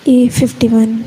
A51.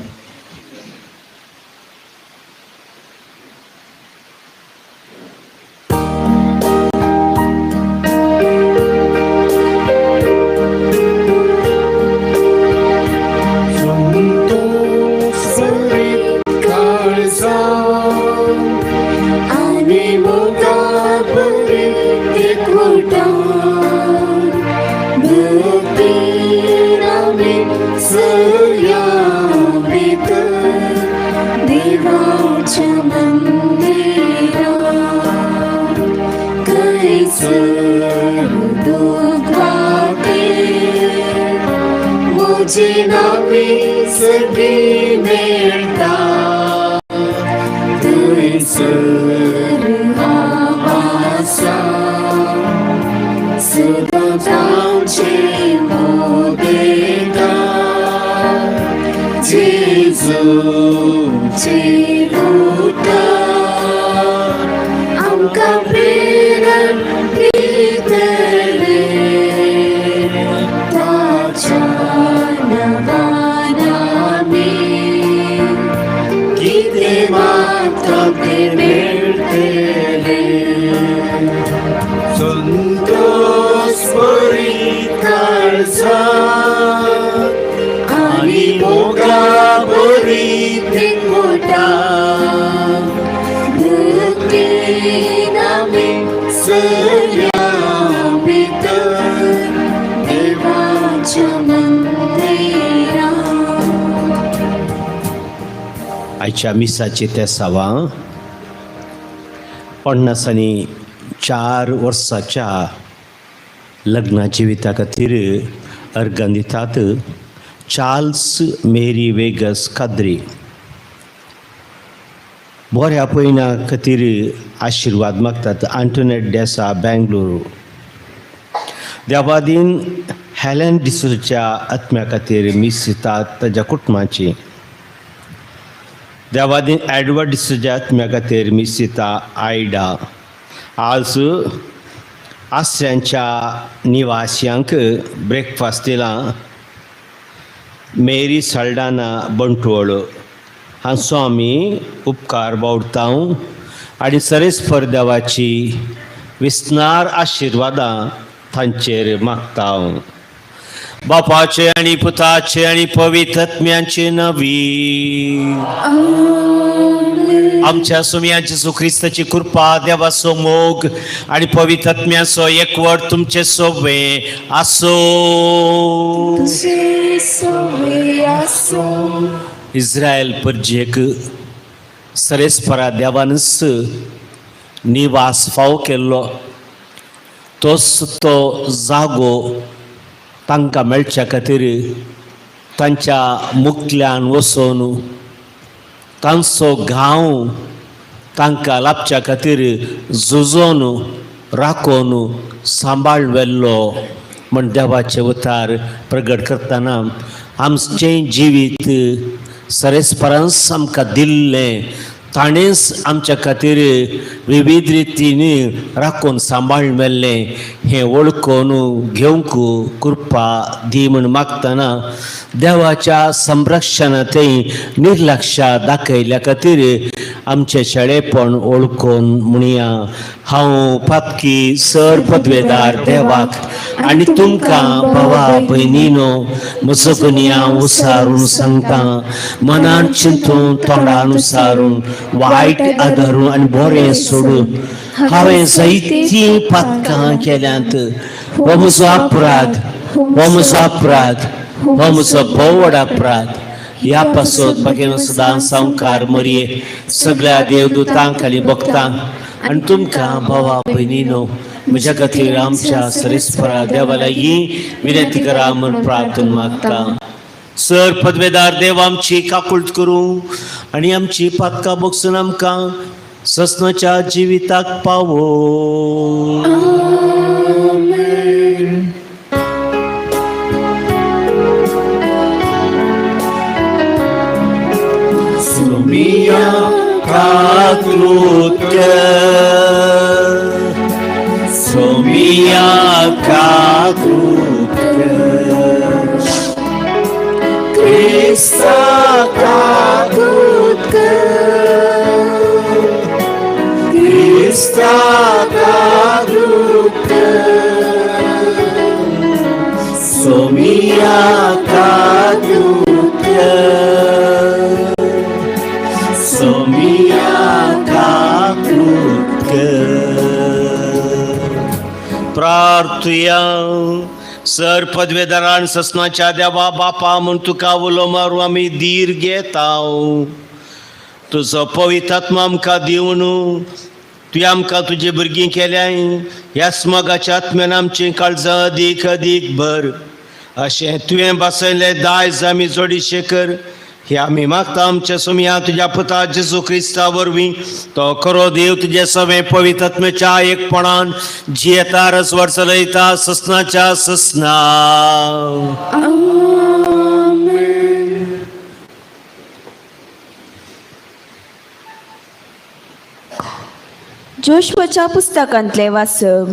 आयच्या मिसाची तेसावां 54 वर्साच्या लग्ना जिविता खातीर अर्गां दितात चार्ल्स मेरी वेगस काद्री. बऱ्या पयना खातीर आशिर्वाद मागतात आंटोनेट डेसा बेंगलोर. देवादीन हेलन डिसोच्या आत्म्या खातीर मीस दितात ताज्या कुटुंबाची. देवादीन एडवर्ड डिसोच्या आत्म्या खातीर मीस दिता आयडा. आज आसऱ्यांच्या निवासियांक ब्रेकफास्ट दिलां मेरी सल्डाना बंटवळ हांचो आमी उपकार बावडता आनी सरेस्पर देवाची विस्नार आशिर्वादां तांचेर मागता. बापाचे आनी पुताचे आनी पवित्र आत्म्याचे नवी आमच्या सुमया जेजू क्रिस्ताची कृपा, देवाचो मोग आनी पवित्र आत्म्याचो एकवट तुमचे सोबे आसो. इस्रायल परजेक सरेस्परा देवानच निवास फावो केल्लो तोच तो जागो तांकां मेळच्या खातीर तांच्या मुखल्यान वचून तांचो गांव तांकां लाबच्या खातीर झुजोन राखोन सांबाळ व्हेल्लो म्हण देवाचे उतार प्रगट करतना आमचें जिवीत सरेस्परांस आमकां दिल्लें ताणेंच आमच्या खातीर विविध रितीन राखून सांबाळ मेल्लें हें वळखून घेवंक कृपा दी म्हूण मागतना देवाच्या संरक्षणांतय निर्लक्ष दाखयल्या खातीर आमचें शेळेपण वळखून म्हणया. हांव पातकी सर पदवेदार देवाक आनी तुमकां भावा भयणीनो म्हजो गुन्यांव उसारून सांगता, मनान चिंतून तोंडान उसारून वायट आदारून आनी बरें सोडून हांवें जायतीं पातकां केल्यांत. हो म्हजो अपराध, हो म्हजो अपराध, हो म्हजो भोव व्हड अपराध. ह्या पासत म्हागे सदां सावकार मरये सगळ्या देवदूतांक आनी भक्तांक आनी तुमकां भावा भयणीनो म्हज्या खातीर आमच्या सरेस्परा देवा लागीं विनंती करा म्हूण प्रार्थना मागता. सर पदवेदार देव आमची काकूळट करूं आनी आमची पातकां बगसून आमकां ससनाच्या जिविताक पावो. सुमिया काकूट कर, सोमिया काकूट कर, क्रिस्ताक आदूत कर, क्रिस्ताक आदूत कर, सोमियाक आदूत कर, सोमियाक आदूत कर. प्रार्थुया. सर पदवेदारान ससनाच्या देवा बापा म्हूण तुका उलो मारू आमी धीर घेताव. तुजो पवित्र आत्मा आमकां दिवन तुवें आमकां तुजे भुरगीं केल्याय. ह्या स्मगाच्या आत्म्यान आमचीं काळजां अदीक अदीक भर. अशें तुवें बसयलें दायज आमी जोडीशें कर. हे आमी मागता आमच्या सोमया तुज्या पुता जेजू क्रिस्ता वरवीं. तो खरो देव तुजे सवें पवित्र आत्म्याच्या एकपणान जियेता, रसवर चलयता ससनाच्या ससना. जोशवाच्या पुस्तकांतलें वाचप.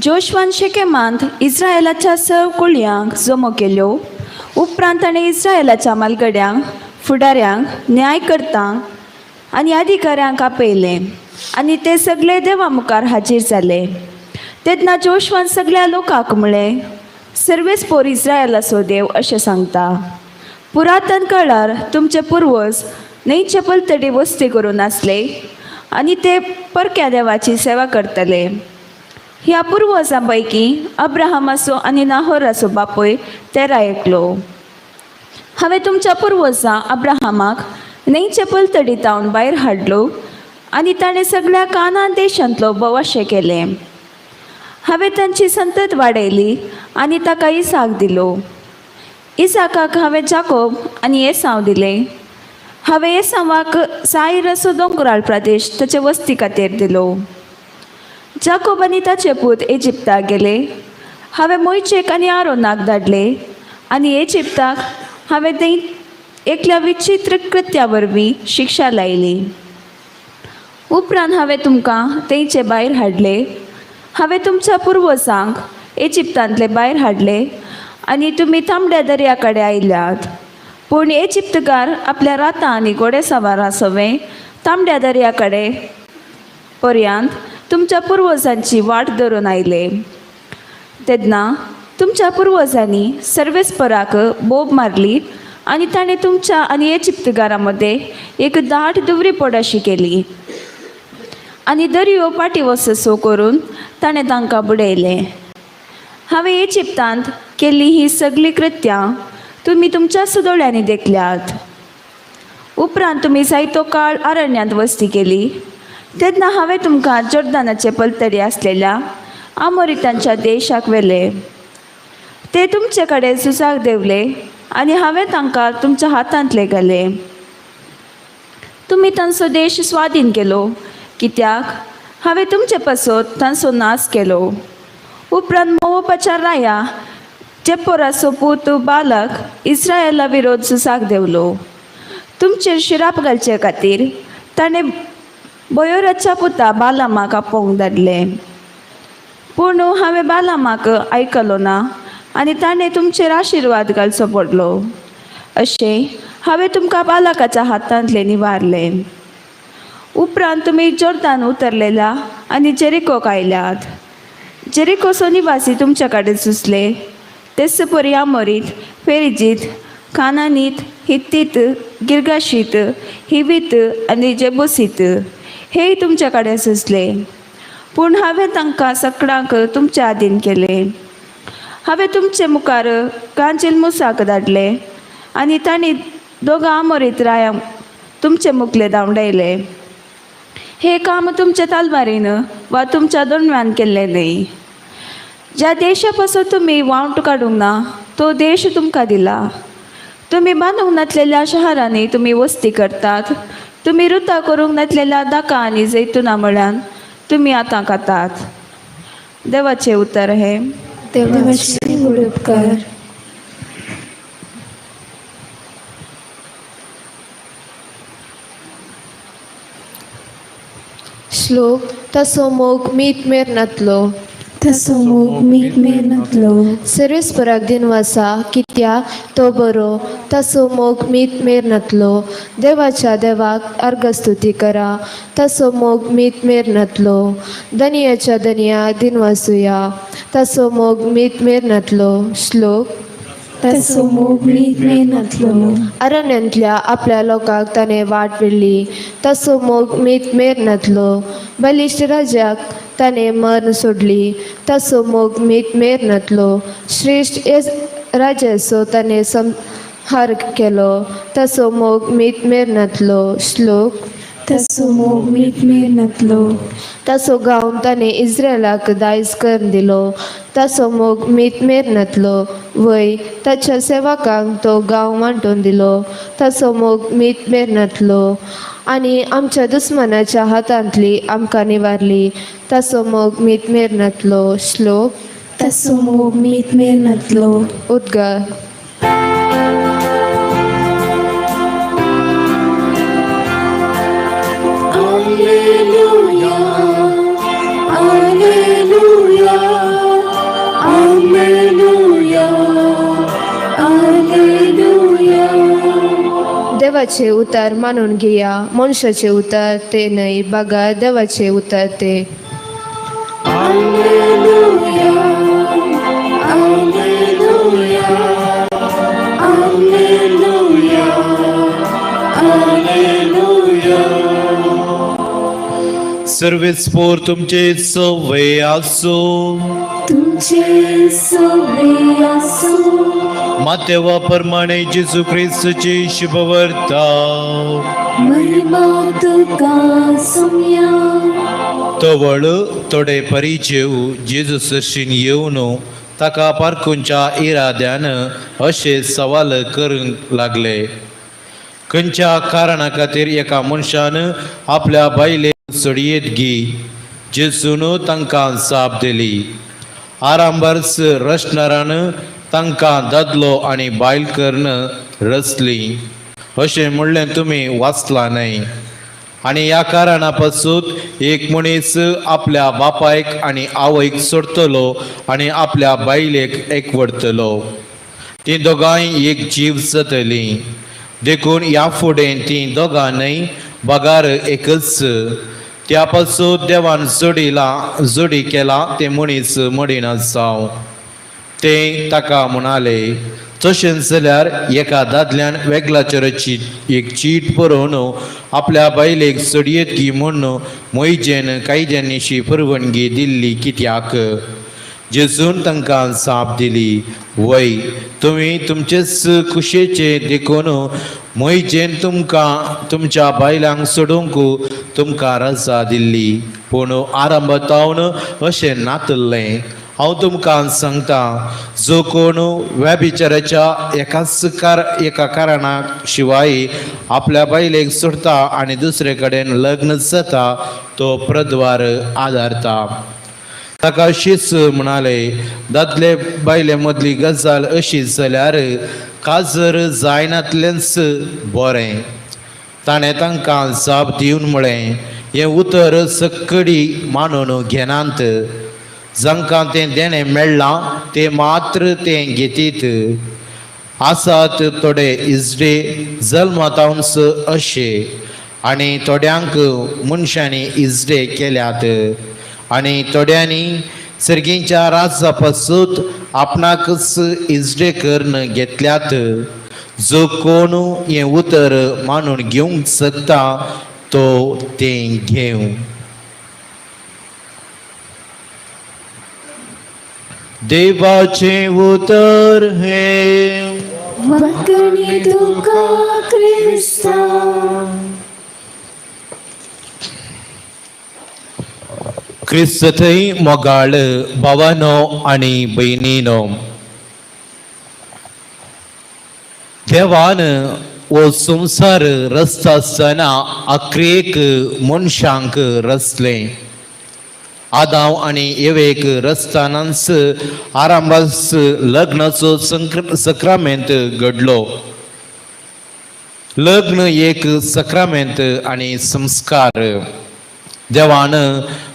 जोशवान शेकेमांत इस्रायलाच्या सर्व कुळयांक जमो केल्यो. उपरांत ताणें इस्रायलाच्या म्हालगड्यांक, फुडाऱ्यांक, न्यायकर्तांक आनी अधिकाऱ्यांक आपयलें आनी ते सगळे देवा मुखार हाजीर जाले. तेन्ना जोशवान सगळ्या लोकांक म्हळें, सर्वेस पोर इस्रायलाचो देव अशें सांगता, पुरातन काळार तुमचे पुर्वज न्हंयचे पलतडी वस्ती करून आसले आनी ते परक्या देवाची सेवा करतले. ह्या पुर्वजां पैकी अब्राहमाचो आनी नाहोराचो बापूय तेरा एकलो. हांवें तुमच्या पुर्वजां अब्राहमाक न्हंयचे पलतडी तावन भायर हाडलो आनी ताणें सगळ्या कानान देशांतलो भोवाशें केलें. हांवें तांची संतत वाडयली आनी ताका इसाक दिलो. इसाकाक हांवें जाकोब आनी एसांव दिले. हांवें एसांवाक सायर असो दोंगराळ प्रदेश ताचे वस्ती खातीर दिलो. जाकोब आनी ताचे पूत इजिप्ताक गेले. हांवें मोयचेक आनी आरोनाक धाडले आनी इजिप्ताक हांवें थंय एकल्या विचित्र कृत्या वरवीं शिक्षा लायली. उपरांत हांवें तुमकां तेंचे भायर हाडले. हांवें तुमच्या पुर्वजांक इजिप्तांतले भायर हाडले आनी तुमी तांबड्या दर्या कडेन आयल्यात. पूण इजिप्तकार आपल्या रातां आनी घोडेसवारां सवें तांबड्या दर्या कडेन पर्यंत तुमच्या पुर्वजांची वाट धरून आयले. तेन्ना तुमच्या पुर्वजांनी सर्वेस्पराक बोब मारली आनी ताणें तुमच्या आनी इजिप्तकारां मदें एक दाट दुवरी पड अशी केली आनी दर्यो फाटीं वचसो करून ताणें तांकां बुडयलें. हांवें इजिप्तांत केल्लीं हीं सगळीं कृत्यां तुमी तुमच्याच दोळ्यांनी देखल्यात. उपरांत तुमी जायतो काळ अरण्यांत वस्ती केली. तेन्ना हांवें तुमकां जोर्दानाचे पलतडी आसलेल्या आमोरितांच्या देशाक व्हेले. ते तुमचे कडेन झुजाक देंवले आनी हांवें तांकां तुमच्या हातांतले घाले. तुमी तांचो देश स्वाधीन केलो, कित्याक हांवें तुमचे पासत तांचो नाश केलो. उपरांत मोवपाच्या राया जेपोराचो पूत बालक इस्रायला विरोध झुजाक देंवलो. तुमचेर शिराप घालचे खातीर ताणें बयोराच्या पुता बालामाक आपोवंक धाडलें. पूण हांवें बालामाक आयकलो ना आनी ताणें तुमचेर आशिर्वाद घालचो पडलो. अशें हांवें तुमकां बालकाच्या हातांतलें निवारलें. उपरांत तुमी जोर्दान उतरलेल्या आनी जेरिकोक आयल्यात. जेरिकोचो निवासी तुमच्या कडेन सुचले, तेच परी आमोरीत, फेरिजीत, कानानीत, हित्तीत, गिरगाशीत, हिवीत आनी जेबोसीत हेय तुमच्या कडेन सुचले. पूण हांवें तांकां सगळ्यांक तुमच्या आदीन केलें. हांवें तुमचे मुखार गांजील मुसाक धाडले आनी तांणी दोगां आमोरीत रायांक तुमचे मुखले धांवडायले. हें काम तुमच्या तालवारीन वा तुमच्या दोणव्यान केल्लें न्हय. ज्या देशा पासून तुमी वावट काडूंक ना तो देश तुमकां दिला. तुमी बांदूंक नासलेल्या शहरांनी तुमी वस्ती करतात. तुमी रुतां करूंक नासलेल्या दाका आनी जैतुना मळ्यान तुमी आतां खातात. देवाचें उतर हें. देवाचे व्हड उपकार. श्लोक, तसो मोग मीत मेर नातलो. ताचो मोग मीत मेर नातलो. सर्वेस्पराक दिनवासा, कित्याक तो बरो, ताचो मोग मीत मेर नातलो. देवाच्या देवाक अर्घस्तुती करा, ताचो मोग मीत मेर नातलो. दनियाच्या दनिया दिनवासुया, ताचो मोग मीत मेर नातलो. श्लोक. ताचो मोग मीत मेर नातलो. अरण्यांतल्या आपल्या लोकांक ताणें वाट व्हेली, ताचो मोग मीत मेर नातलो. बलिश्ट राजाक ताणें मर्ण सोडली, ताचो मोग मीत मेर नातलो. श्रेश्ठ राजाचो ताणें संहार केलो, ताचो मोग मीत मेर नातलो. श्लोक. ताचो मोग मीत मेर नातलो. ताचो गांव ताणें इस्रायलाक दायज करून दिलो, ताचो मोग मीत मेर नातलो. वय, ताच्या सेवकांक तो गांव वांटून दिलो, ताचो मोग मीत मेर नातलो. आनी आमच्या दुस्मानाच्या हातांतली आमकां निवारली, ताचो मोग मीत मेर नातलो. श्लोक. ताचो मोग मीत मेर नातलो. उद्गार. Alleluia, Alleluia, Alleluia, Alleluia. देवाचे उतार मानून घेया, मनशाचे उतार ते न्हय, बागा देवाचे उतार ते. Alleluia, Alleluia, Alleluia, Alleluia. सर्वेस्पोर तुमचे सवे आसो. तुमचे सवे आसो. मातेवा प्रमाणे जेजू क्रिस्तची शुभवर्ता. महिमा तुका सुम्या. तवळ थोडे परिचेव जेजू सरशीन येवन ताका पारखूंच्या इराद्यान अशे सवाल करूंक लागले, खंयच्या कारणा खातीर एका मनशान आपल्या बायलेक सोडयेत गी? जेजून तांकां जाप दिली, आरांभारच रचणारान तांकां दादलो आनी बायल करून रचली अशें म्हणलें तुमी वाचलां न्हय? आनी ह्या कारणा पासून एक मनीस आपल्या बापायक आनी आवयक सोडटलो आनी आपल्या बायलेक एकवडतलो, तीं दोगांय एक जीव जातलीं. देखून ह्या फुडें तीं दोगां न्हय बगार एकच. त्या पासून देवान जोडिला जोडी केला तें मनीस मडिना जावं. ते ताका म्हणाले, तशेंच जाल्यार एका दादल्यान वेगळाचेरची एक चीट बरोवन आपल्या बायलेक सोडयेत गी म्हूण मोयजेन कायद्यानिशी परवानगी दिल्ली कित्याक? जेजून तांकां जाप दिली, वय, तुमी तुमचेच खुशयेचे देखून मोयजेन तुमकां तुमच्या बायलांक सोडूंक तुमकां रजा दिल्ली, पूण आरंभातावन अशें नातल्लें. हांव तुमकां सांगता, जो कोण व्यभिचाराच्या एकाच कार एका कारणा शिवाय आपल्या बायलेक सोडता आनी दुसरे कडेन लग्न जाता तो प्रद्वार आदारता. ताका शीस म्हणाले, दादले बायले मदली गजाल अशी जाल्यार काजर जायनातलेंच बरें. ताणें तांकां जाप दिवन म्हळें, हें उतर सक्कडी मानून घेनात, जांकां तें देणें मेळ्ळां ते मात्र तें घेतीत. आसात थोडे इजडे जल्मतावन्स अशे, आनी थोड्यांक मनशांनी इजडे केल्यात, आनी थोड्यांनी सर्गींच्या राजा पासून आपणाकच इजडे करून घेतल्यात. जो कोण हें उतर मानून घेवंक शकता तो तें घेवं. देवाचें उतर हें. वाकणी तुका क्रिस्ता. क्रिस्त थंय मोगाळ भावानो आनी भयणीनो, देवान हो संवसार रचता आसतना आक्रेक मनशांक रचलें. आदाव आनी एवेक रचतानाच आरंभाच लग्नाचो सक्रामेंत घडलो. लग्न एक सक्रामेंत आनी संस्कार. देवान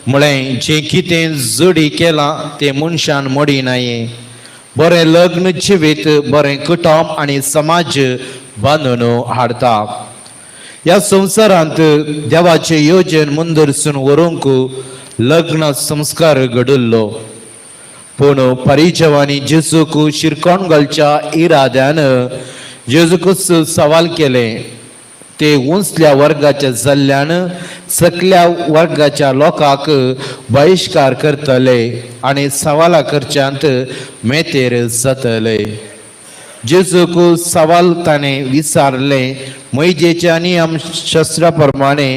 म्हळें, जें कितें जोडी केलां तें मनशान मोडी नाये. बरें लग्न जिवीत बरें कुटुंब आनी समाज बांदून हाडटा. ह्या संवसारांत देवाचें योजन मुंदरसून व्हरूंक लग्न संस्कार घडुल्लो. पूण परिजवांनी जेजूक शिरकोण घालच्या इराद्यान जेजूकच सवाल केलें. ते उंचल्या वर्गाच्या जाल्ल्यान सकल्या वर्गाच्या लोकांक बहिश्कार करतले आनी सवालां करच्यांत मेतेर जातले. जेजूक सवाल ताणें विचारलें, मैजेच्या नियम शस्त्रा प्रमाणे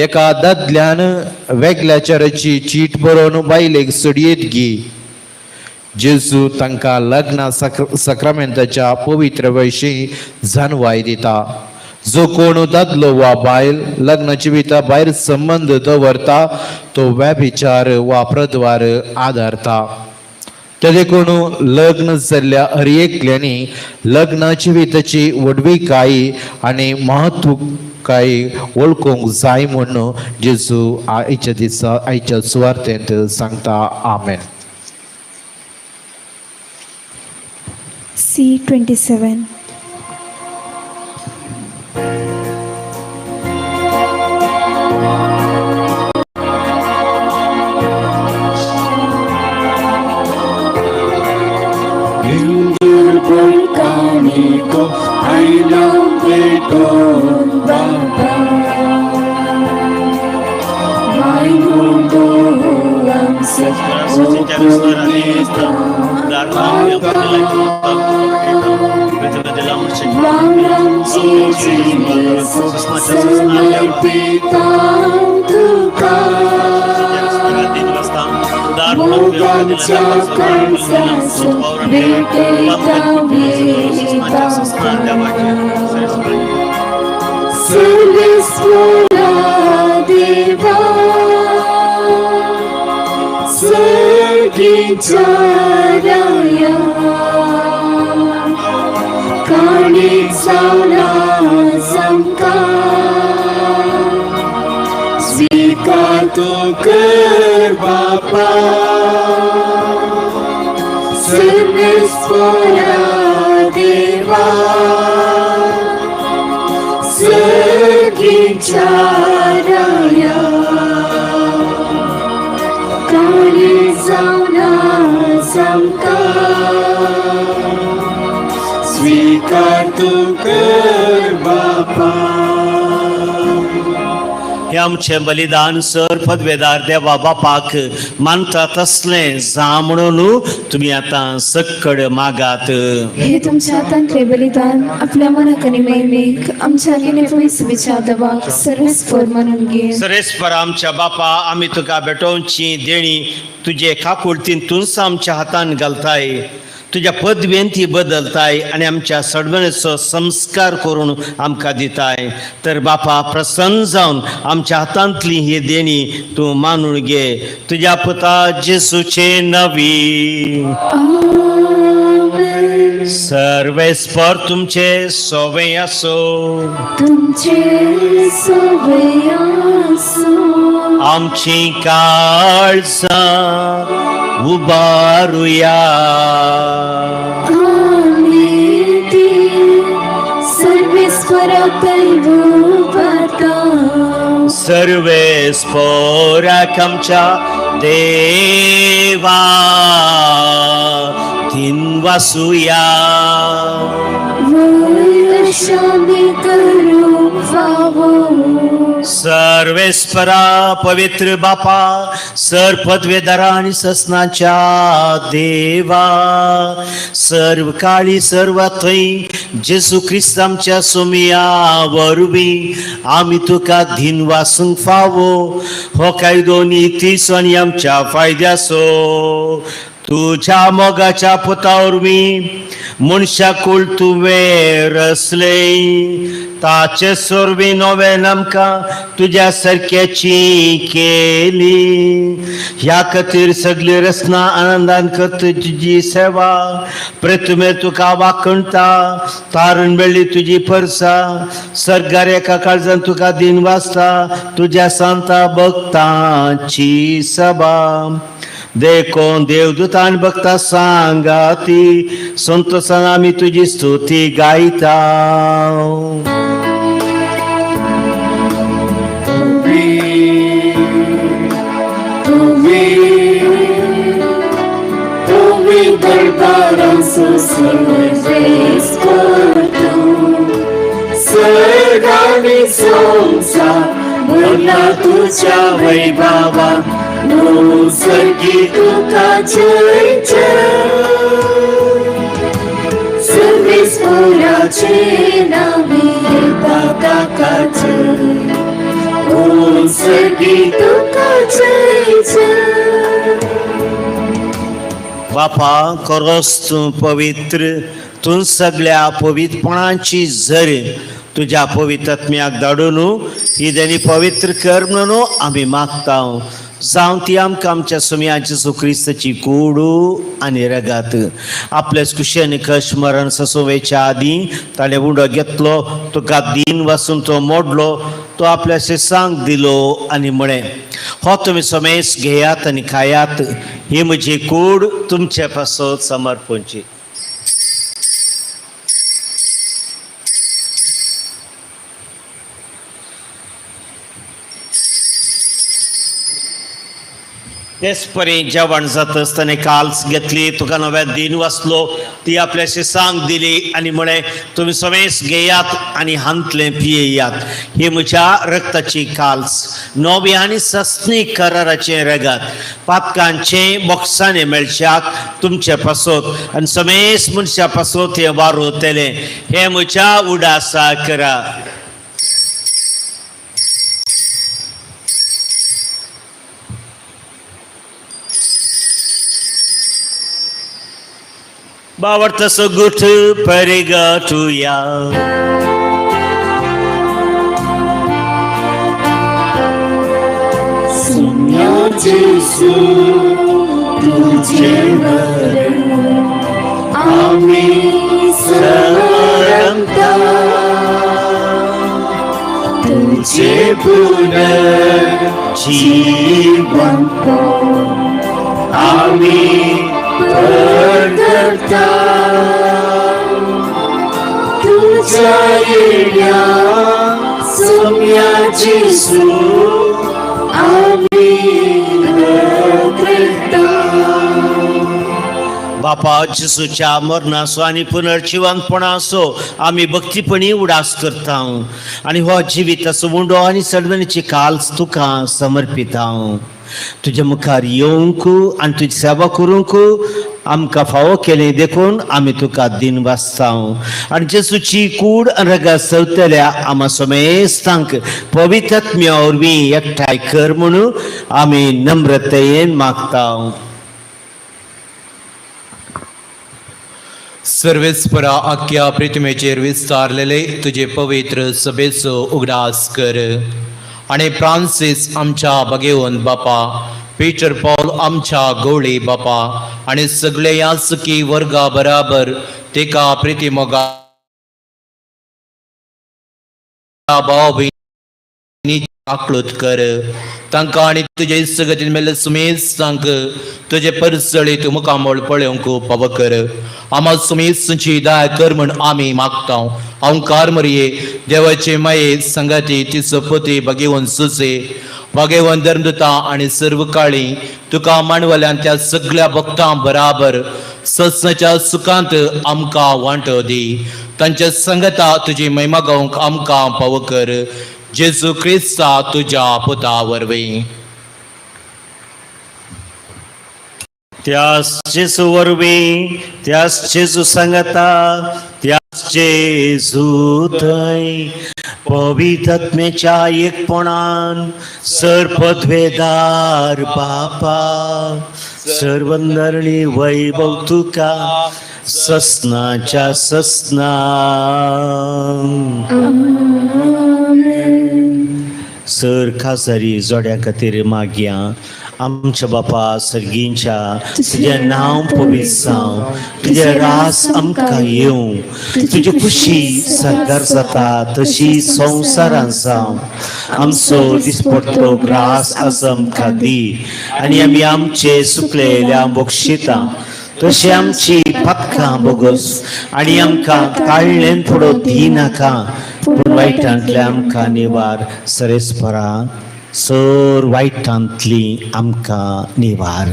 एका दादल्यान वेगळ्याचाराची चीट बरोवन बायलेक सोडयेत गी? जेजू तांकां लग्न साक्रामेंताच्या पवित्र विशीं जाणवाय दिता. जो कोण दादलो वा बायल लग्न जिविता भायर संबंद दवरता तो व्यभिचार वा प्रद्वार आदारता. ते देखून लग्न जाल्ल्या हर एकल्यांनी लग्न जिविताची व्हडविकाय आनी म्हत्वकाय वळखूंक जाय म्हूण जेजू आयच्या दिसा आयच्या सुवार्तेंत सांगता. आमेन. C 27. Volcanico आयला भेटून बाबा मायमुंडो आमचे वावरांची जिणेस समर्पिता तुका. मोगाच्या कळसास भेटयता सर्वेस्वरा देवा, सर्गीच्या राया, काणीक जावना आमकां स्वीकार तूं कर बापा. सर्वेस्वरा देवा, सर्गीच्या राया, काळी जावना आमकां स्वीकार तूं कर बापा. हे आमचें बलिदान सर पदवेदार देवा बापाक मानता तसलें जा म्हणून तुमी आतां सक्कड मागात. हे तुमच्या हातांतले बलिदान आपल्या मनाक आनी महिमेक आमच्या आनी पयसुबीच्या दबाक सर्वेस्पर मानून घे. सरेस्पर आमच्या बापा, आमी तुका भेटोवची देणी तुजे काकुळतीन तूंच आमच्या हातान घालताय. तुज्या पदवेन ती बदलताय आनी आमच्या सडवणेचो संस्कार करून आमकां दिताय. तर बापा, प्रसन्न जावन आमच्या हातांतली ही देणी तूं मानून घे. तुज्या पुता जेसूचे नवी. आमेन. सर्वेस्पर तुमचे सोवे आसो. तुमचे सवे आसूं. आमची काळजां उबारुया. आमी ती सर्वेस्परा उबारता. सर्वेस्पोराक आमच्या देवा धिनवासुया. वयर आमी करूंक फावो. सर्वेस्परा पवित्र बापा, सर पदवेदारा आनी ससनाच्या देवा, सर्व काळी सर्व थंय जेजू क्रिस्त आमच्या सोमिया वरवीं आमी तुका धिनवासूंक फावो. हो कायदो नितीचो आनी आमच्या फायद्याचो. तुझ्या मोगाच्या पुता वरवीं मनशाकूळ तुवें रचलें, ताचे सोरवीं नवें आमकां तुज्या सारक्याची केली. ह्या खातीर सगळी रचना आनंदान करता तुजी सेवा, प्रतिमेर तुका वाखणता, तारण मेळ्ळी तुजी परसा. सर्गार एका काळजान तुका दिन वाचता, तुज्या सांता भक्तांची सभा. देखून देवदूतान भक्ता सांगाती संतोषान आमी तुजी स्तुती गायता. तुमी दरबारांचो सर्वेस करतू, सर्गानी संसार भरला तुझ्या वैभवा, सर्गी तुका जय जय. सर्वेस पुराचे नावे येता ताका जय, ओ सर्गी तुका जय जय. बापा, खरोच तूं पवित्र, तूं सगळ्या पवित्रपणाची झर. तुज्या पवित्र आत्म्याक धाडून ही देणी पवित्र कर म्हणून आमी मागता, जावं ती आमकां आमच्या सुमया जेजू क्रिस्ताची कुडू आनी रगात. आपल्याच कुशेन कश मरण ससोवेच्या आदीं ताणें उंडो घेतलो, तुका दीन वासून तो मोडलो, तो आपल्या सांग दिलो आनी म्हळें, हो तुमी समेस घेयात आनी खायात, ही म्हजी कूड तुमचे पासत समर्पणची. तेच परी जेवण जाता आसतना काल्स घेतली, तुका नव्या दिन वाचलो, ती आपल्याशी सांग दिली आनी म्हळें, तुमी समेस घेयात आनी हांतलें पियेयात, ही म्हज्या रक्ताची काल्स, नवी आनी सस्नी कराराचें रगत, पातकांचें बोक्सांनी मेळच्याक तुमचे पासत आनी समेस मनशा पासत हें वारोवतलें. हें म्हज्या उडासा करा. बावर्तसो गुठ परिगटुया. सुन्या जेसू तुझे वरण आम्ही समरंता, तुझे पुनर्जीवन आम्ही परतता, तुझ्या येण्या सुम्या जेसू आम्ही कृता. बापा, जेजूच्या मरणाचो आनी पुनर्जिवंतपणाचो आमी भक्तीपणी उडास करता आनी हो जिविताचो उंडो आनी सडवणीची काल्स तुका समर्पिता. तुज्या मुखार येवंक आनी तुजी सेवा करूंक आमकां फावो केलें देखून आमी तुका दिन वाचता. आनी जेजूची कूड आनी रगत सवतल्या आमा समेस्तांक पवित्र आत्म्या वरवीं एकठांय कर म्हणून आमी नम्रतेन मागता. सर्वेस्परा, आख्या प्रितमेचेर विस्तारलेले तुजे पवित्र सभेचो उगडास कर आनी फ्रांसीस आमच्या बगेवन बापा, पीटर पॉल आमच्या गवळी बापा आनी सगळे यासकी वर्गा बराबर तेका प्रिती मोगा भाव भयणी आकळूत कर. तांकां आनी तुजे सगतीन मेल्ले सुमेस्तांक तुजे परसळीत मुखामळ पळोवंक पाव कर. आमा सुमेस्तांची दया कर म्हण आमी मागता. अंकार मरये देवाचे माये संगाती तिचो पती भगेवन सुसे भगेवन धर्मदुता आनी सर्व काळी तुका मांडवल्यान त्या सगळ्या भक्तां बराबर सत्सच्या सुखांत आमकां वांटो दी. तांच्या संगता तुजी महिमा गावंक आमकां पाव कर, जेजू क्रिस्ता तुज्या पुता वरवीं. त्यास जेजू वरवीं, त्यास जेजू सांगता, त्यास जेजू थंय पवित्र आत्म्याच्या एकपणान सर पदवेदार बापा, सर्वंदरणी वैभव तुका ससनाच्या ससना. सर खासारी जोड्या खातीर मागया. आमच्या बापा सर्गींच्या, तुजें नांव पवित्र जावं, तुजें रास आमकां येवं, तुजी खुशी सरकार जाता तशी संवसारान जावं. आमचो दिसपडटो ग्रास आज आमकां दी आनी आमी आमचे सुकलेल्या बक्षिता तशी आमची पातकां बोगस आनी आमकां काडल्यान थोडो दी नाका, पूण वायटांतल्या आमकां निवार. सरेस्परा सर वायटांतली आमकां निवार.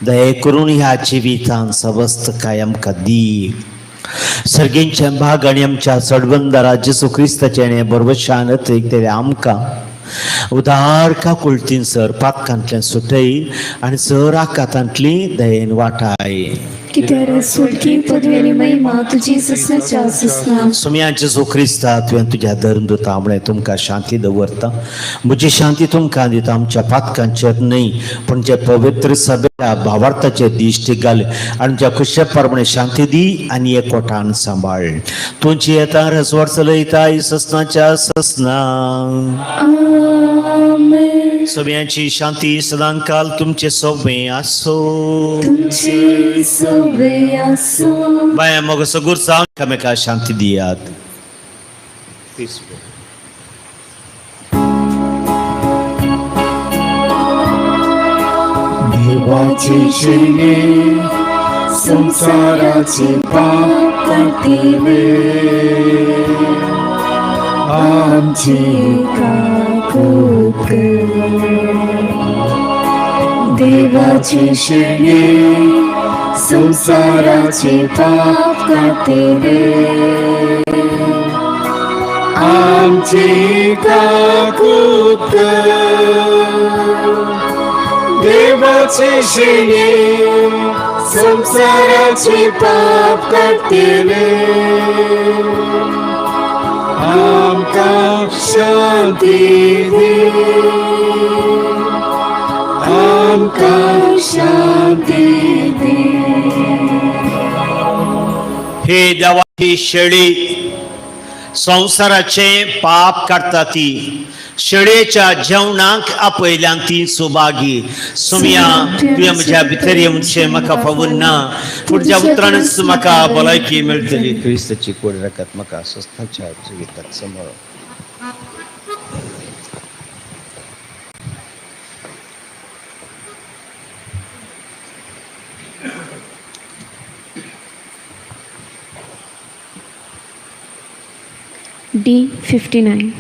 दये करून ह्या जिवितान सवस्तकाय आमकां दी. सर्गींच्या भाग आनी आमच्या चडबंदरा जेसू क्रिस्ताचें बरवशान अतिरिक्त आमकां उदार काकुळतीन सर पातकांतल्यान सुटय आनी सर आकातांतली दयेन वाटाय. कित्यार सुटकी पदवी आनी महिमा तुजी ससनाच्या ससना. सुम्या जेजू क्रिस्ता, तुवें तुज्या धर्मदूता म्हळें, तुमकां शांती दवरता, म्हजी शांती तुमकां दिता. आमच्या पातकांचेर न्हय पूण जे पवित्र सभेच्या भावार्थाचे दिश्ट घाल आनी आमच्या खुशे प्रमाणे शांती दी आनी एकवटान सांबाळ. तुमची येता रसवाड चलयता ससनाच्या ससना. आमेन. सगळ्यांची शांती सदांकाल तुमचे सोबे आसो. तुमचे सोबे आसो. बाया मग सगूर जावन एकामेका शांती दियात. देवाचे शेणे संसाराचे पाप काडटिले, आमची काकूत कर. देवाचे शेणे संसाराचे पाप काडटिले, आमची काकूत कर. देवाचे शेणे संसाराचे पाप काडटिले, आमकां शांती दी, आमकां शांती दी. हे देवाची शेळी, संवसाराचे पाप काडटा ती. शेळयेच्या जेवणाक आपयल्यान ती सुभागी. सुमया, तुवें म्हज्या भितर येवचें म्हाका फावून ना, पूण ज्या उतरानच म्हाका भलायकी मेळटली. क्रिस्ताची कोड रकत म्हाका स्वस्थाच्या जिवितात समोर. D 59.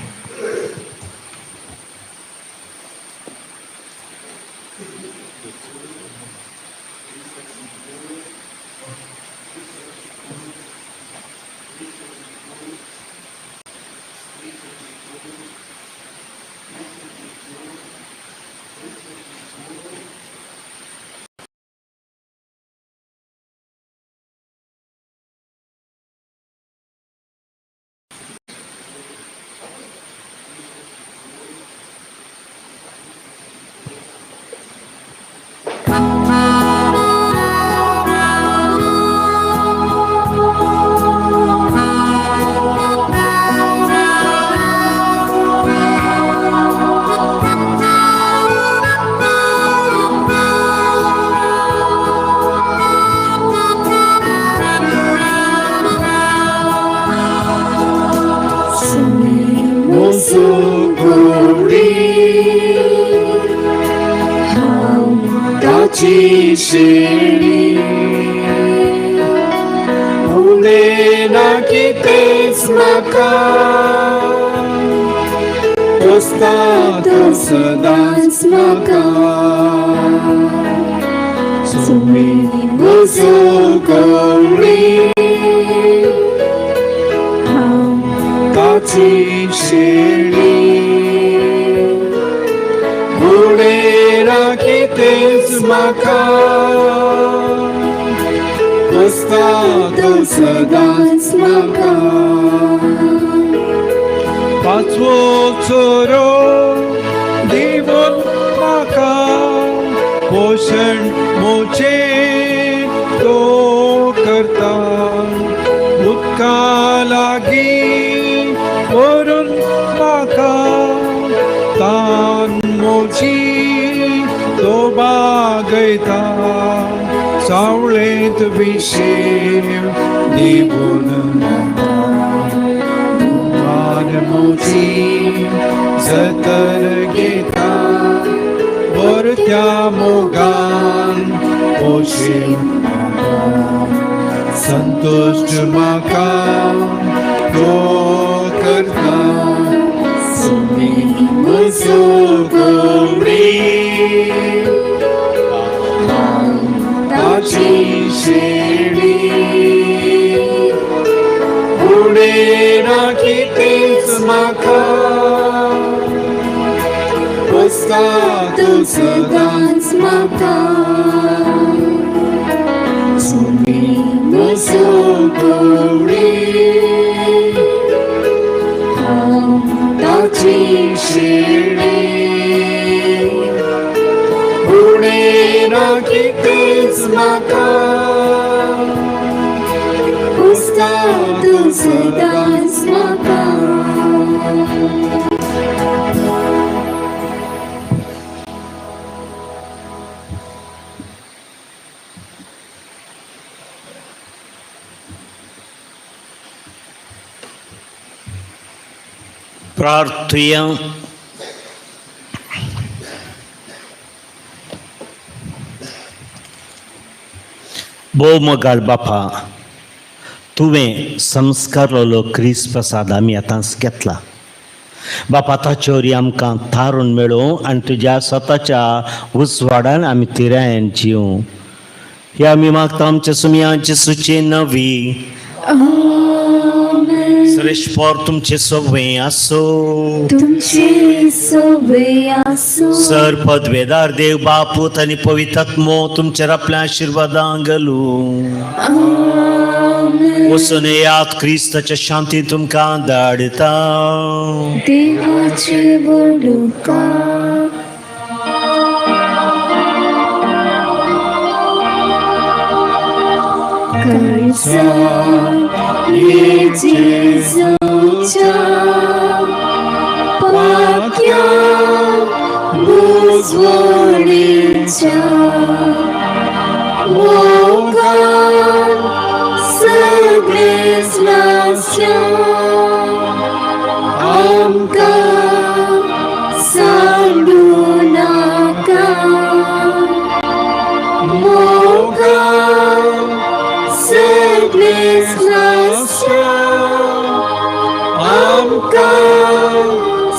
मुसुकुडी हांव ताची शेणी, उणें कितेंच म्हाका, पोसता तो सदांच म्हाका. सुमी मुसुकुडी ताची शेणी, उणें कितेंच म्हाका, पोसता तो सदांच म्हाका. पांचवो चोरो दिवन म्हाका. पोशण मोचे तो करता उदका लागीं व्हरून म्हाका तान मोची तो बागयता सावळेंत विशेव दिवन म्हाका मान मोची जतन घेता वरत्या मोगान पोशेव म्हाका संतुश्ट म्हाका तो करता सुमी म्हजो गौरी ताची शेळी उणें राखीतेच म्हाका पोसता तूं सदांच म्हाका सुमी म्हजो गौरी हांव ताची शेळी उणें राखीतेच म्हाका पोसता तूं सदांच म्हाका. प्रार्थुया. भोव मोगाळ बापा, तुवें संस्कारलो क्रिस प्रसाद आमी आतांच घेतला. बापा, ताचेर आमकां थारून मेळूं आनी तुज्या स्वताच्या उजवाडान आमी तिरायन जिवूं, हे आमी मागता आमच्या सुमयांची सुची नवी. श्रेष्ठ तुमचे सगळे आसो. तुमचे सवे आसो. सर पदवेदार देव बापूत आनी पवित्रात्मो तुमचेर आपल्या आशिर्वादां घालू. वचून येयात, क्रिस्ताच्या शांती तुमकां धाडटा. देवाचे बोलुका. काळजा ये जेजूच्या पाक्या बुजवणीच्या मोगान सगळेच नासल्या आमकां सांडू नाका. मोगान सगळेच नासल्या आमकां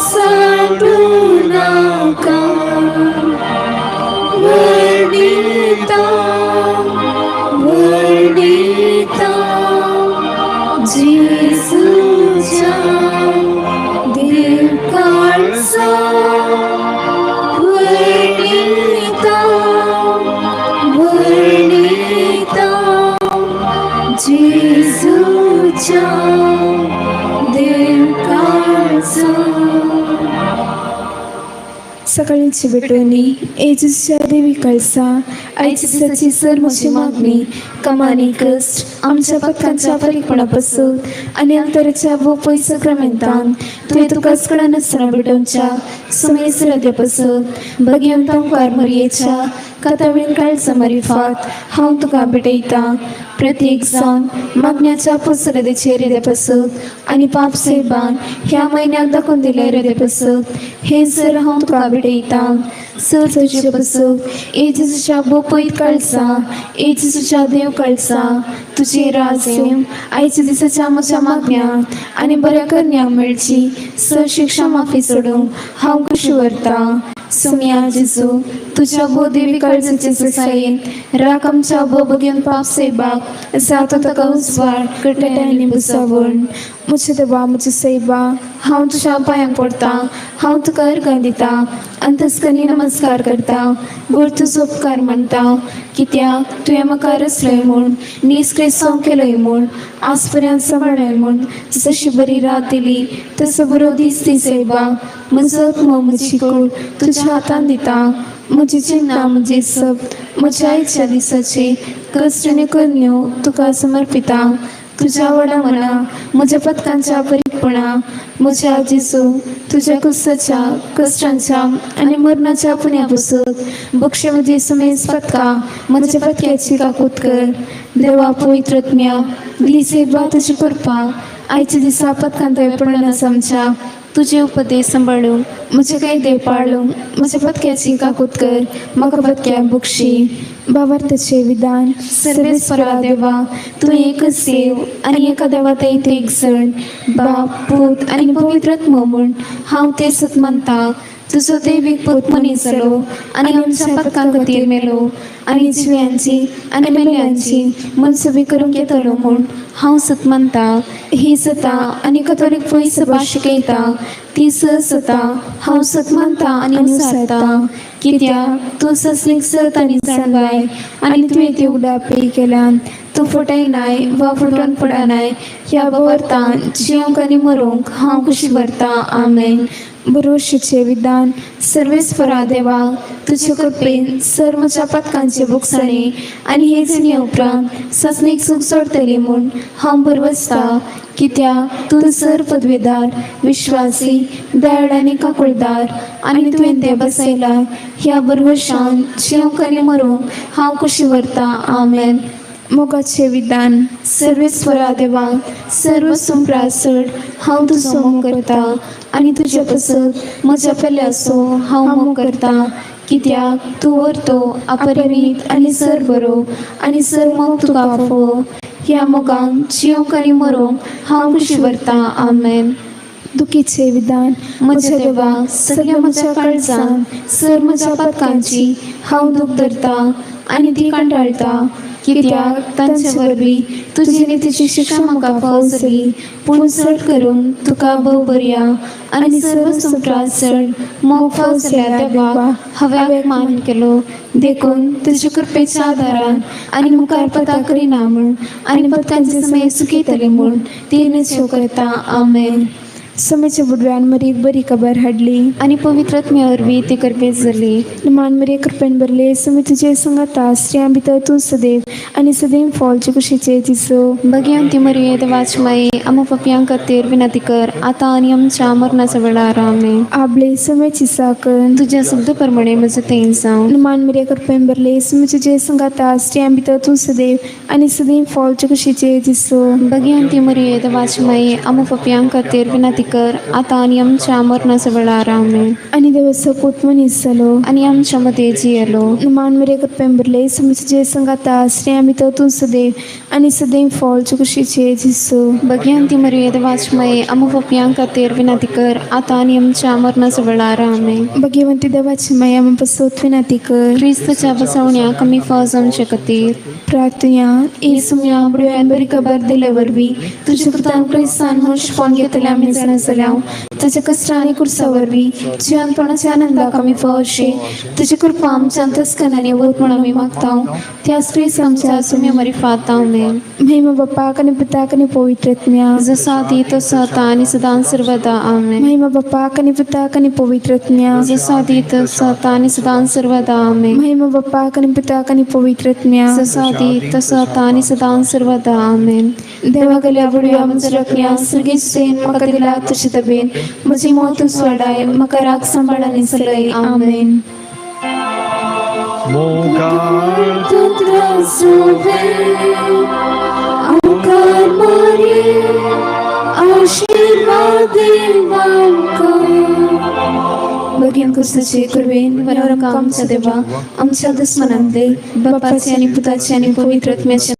सांडू नाका. वर्णिता वर्णिता जेजूच्या देव काळजा. वर्णिता वर्णिता जेजूच्या देव काळजा. सकाळींची भेटवणी. येजूच्या देवी कळसा, आयची दिसाची सर म्हजी मागणी, कमानी कश्ट आमच्या पथकांच्या फारीकपणापासून आनी अंतराच्या वो पयसो क्रमेंतान तुवें तुका कळनासतना भेटोवच्या सुमेस हृदयापासून बगेवन तंकार मरयेच्या कातावेन काळचा मारिफात हांव तुका भेटयतां. प्रत्येक जावन मागण्याच्या पुसरदेचे हृदयापासून आनी पाप सेबान ह्या म्हयन्याक दाखोवन दिले हृदयापासून हे सर हांव तुका भेटयतां. सर तुजे पासून येजूच्या बोपयत कळसा, येजूच्या देव कळसा, तुझे राज येवं, आयच्या दिसाच्या म्हज्या मागण्या आनी बऱ्या करण्यांक मेळची सर शिक्षा माफी सोडूंक हांव खुशी व्हरतां. सुमया जेजू, तुझ्या भो देवी काळजाचे ससायेन राख आमच्या भो बगेन पाप सेबाक जातो ताका उजवाड कटय आनी बुसावण. म्हजे देवा, म्हजे सैबा, हांव तुज्या पांयांक पडटा. हांव तुका अर्गां दिता, अंतस्कनी नमस्कार करता, गोड तुजो उपकार मानता, कित्याक तुवें म्हाका रचलय म्हूण, नीस क्रिस्तांव केलय म्हूण, आज पर्यंत सांबाळ्ळय म्हूण. जशी बरी रात दिली तसो बरो दीस दी सैबा. म्हजो आत्मो, म्हजी कूड तुज्या हातान दिता. म्हजी चिंता म्हजी सप म्हज्या आयच्या दिसाची कश्ट आनी करण्यो तुका समर्पिता. तुज्या व्हडा मना म्हज्या पदकांच्या परीकपणा म्हज्या जेजू तुज्या कुसाच्या कश्टांच्या आनी मरणाच्या पुण्या पसत बक्षे म्हजी सुमेज पदका म्हज्या पदक्याची काकूत कर. देवा पवित्रत्म्या दिसे बा तुजी कृपा आयच्या दिसा पदकांत पडना आमच्या तुजे उपदेश सांबाळूंक म्हजे कायदे पाळूंक म्हज्या पदक्याची काकूत कर. म्हाका पदक्या बक्षी. भावार्थाचे विधान. सर्वेस्परा देवा, तूं एकच देव आनी एका देवा ते एक जण बाप पूत आनी पवित्र आत्मो म्हूण हांव ते सत मानता. तुजो देवीक पूत मनीस जालो आनी आमच्या पदकां खातीर मेलो आनी जिव्यांची आनी मेल्यांची मनसुबी करूंक येतलो म्हूण हांव सत मानता. ही सता आनी कथोलीक पळय सभा शिकयता ती स सता हांव सत मानता आनी विचारता, कित्याक तूं ससनीक सत आनी जाणवाय आनी तुवें ती उगडापी केल्यान तूं फटयनाय वा फटोवन पडनाय. ह्या भरतान जिवंक आनी मरूंक हांव खुशी भरता. आमेन. बरोशीचे विधान. सर्वेस्परा देवा, तुजे कृपेन सर म्हज्या पदकांचे बुकसाणी आनी हे जिणे उपरांत ससनीक सूख सोडतली म्हूण हांव बरवसता, कित्याक तूं सर पदवेदार विश्वासी दयाळ आनी काकुळदार आनी तुवें तें बसयला. ह्या बरवशान जिवंक आनी मरूंक हांव खुशी व्हरता. आमेन. मोगाचे विधान. सर्वेस्वरा देवा, सर्व संप्रासड हांव तुजो मोग करता आनी तुजे पसत म्हज्या पेल्याचो हांव मोग करता, कित्याक तूं व्हरतो अपरिमीत आनी सर बरो आनी सर मोग तुका फावो. ह्या मोगान जिवंक आनी मरूंक हांव खुशी व्हरता. आमेन. दुखीचे विधान. म्हज्या देवा, सगळ्या म्हज्या काळजान सर म्हज्या पदकांची हांव दूख धरता आनी ती कंटाळटा, कित्याक तांचे वरवीं तुजी नितीची शिक्षा म्हाका फाव जाली. पूण चड करून तुका भोव बरया आनी सर्व संप्रास चड मोग फाव जाल्या देवा हांवें मान केलो. देखून तुज्या कृपेच्या आदारान आनी मुखार पता करिना म्हूण आनी पदकांचे समय सुखयतले म्हूण ती निश्चय करता. आमेन. समेच्या बुडव्यान मरीक बरी खबर हाडली आनी पवित्र आत्म्या वरवीं ती करपेच जाली. मान मरिया, कृपेन भरले, समे तुजे संगाता, स्त्रियां भितर तूं सदैव आनी सदैव फॉलचे कुशीचे दिसो. भगिनी मरिये देवाची माई, आम्हा पापयां खातीर विनंती कर आता आनी आमच्या मरणाच्या वेळार. आमेन. आपले समेची साकन. तुज्या शब्द प्रमाणे म्हजें तें जावं. मान मरिया, कृपेन भरले, समे तुजे संगाता, स्त्रियां भितर तूं सदैव आनी सदैव फॉलचे कुशीचे दिसो. भगिनी मरिये देवाची माई, आम्हा पापयां खातीर विनंती कर आता आनी आमच्या मरणाच्या वेळार. आमेन. आनी देवाचो पूत मनीस जालो आनी आमच्या मदें जियेलो. मान मरिया, कृपेन भरले, समे तुजे संगाता, स्त्रियां भितर तूं सदैव आनी सदैव फॉलचे कुशीचे दिसो. भगिनी मरिये देवाची माई, आम्हा पापयां खातीर विनंती कर आता आनी आमच्या मरणाच्या वेळार. आमेन. भगवंती देवाची माया पसोत विनंती कर. क्रिस्तच्या बसवण्याक आमी फौज आमचे खातीर. प्रार्थना. येसुम्या बुडव्यान बरी खबर दिले वरवीं तुज्या पुतान क्रिस्तान मनुष्यपण घेतले आमी जाणा जाल्या. तुज्या कश्टां आनी कुर्सा वरवीं जिवनपणाच्या आनंदाक आमी फावशी तुजी कृपा आमच्या अंतस्करणांनी वत म्हूण आमी मागता. त्याच क्रिस्त आमच्या सुम्या मरिफात. आमेन. महिमा बापाक आनी पुताक आनी पवित्र आत्म्या. जसो आदी तसो आतां आनी सदां सर्वदा. आमेन. महिमा बापाक आनी पुताक आनी पवित्र आत्म्या. जसो आदी तसो आतां आनी सदां सर्वदा. आमेन. महिमा बापाक आनी पुताक आनी पवित्र आत्म्या. जसो आदी तसो आतां आनी सदां सर्वदा. आमेन. देवा गेल्या बुडव्या म्हज्या रकण्या सर्गेस्त तुवें म्हाका दिला तुजे तबेन म्हजी मौत तूं सोडाय म्हाका राग सांबाळ आनी चलय. आमेन. मोगाळ आमकार मारे आशीर्वाद भगीन कुस्ताचे कृपेन वरम आमच्या देवा आमच्या दुस्मनांतले बापाचे आनी पुताचे आनी पवित्र आत्म्याचे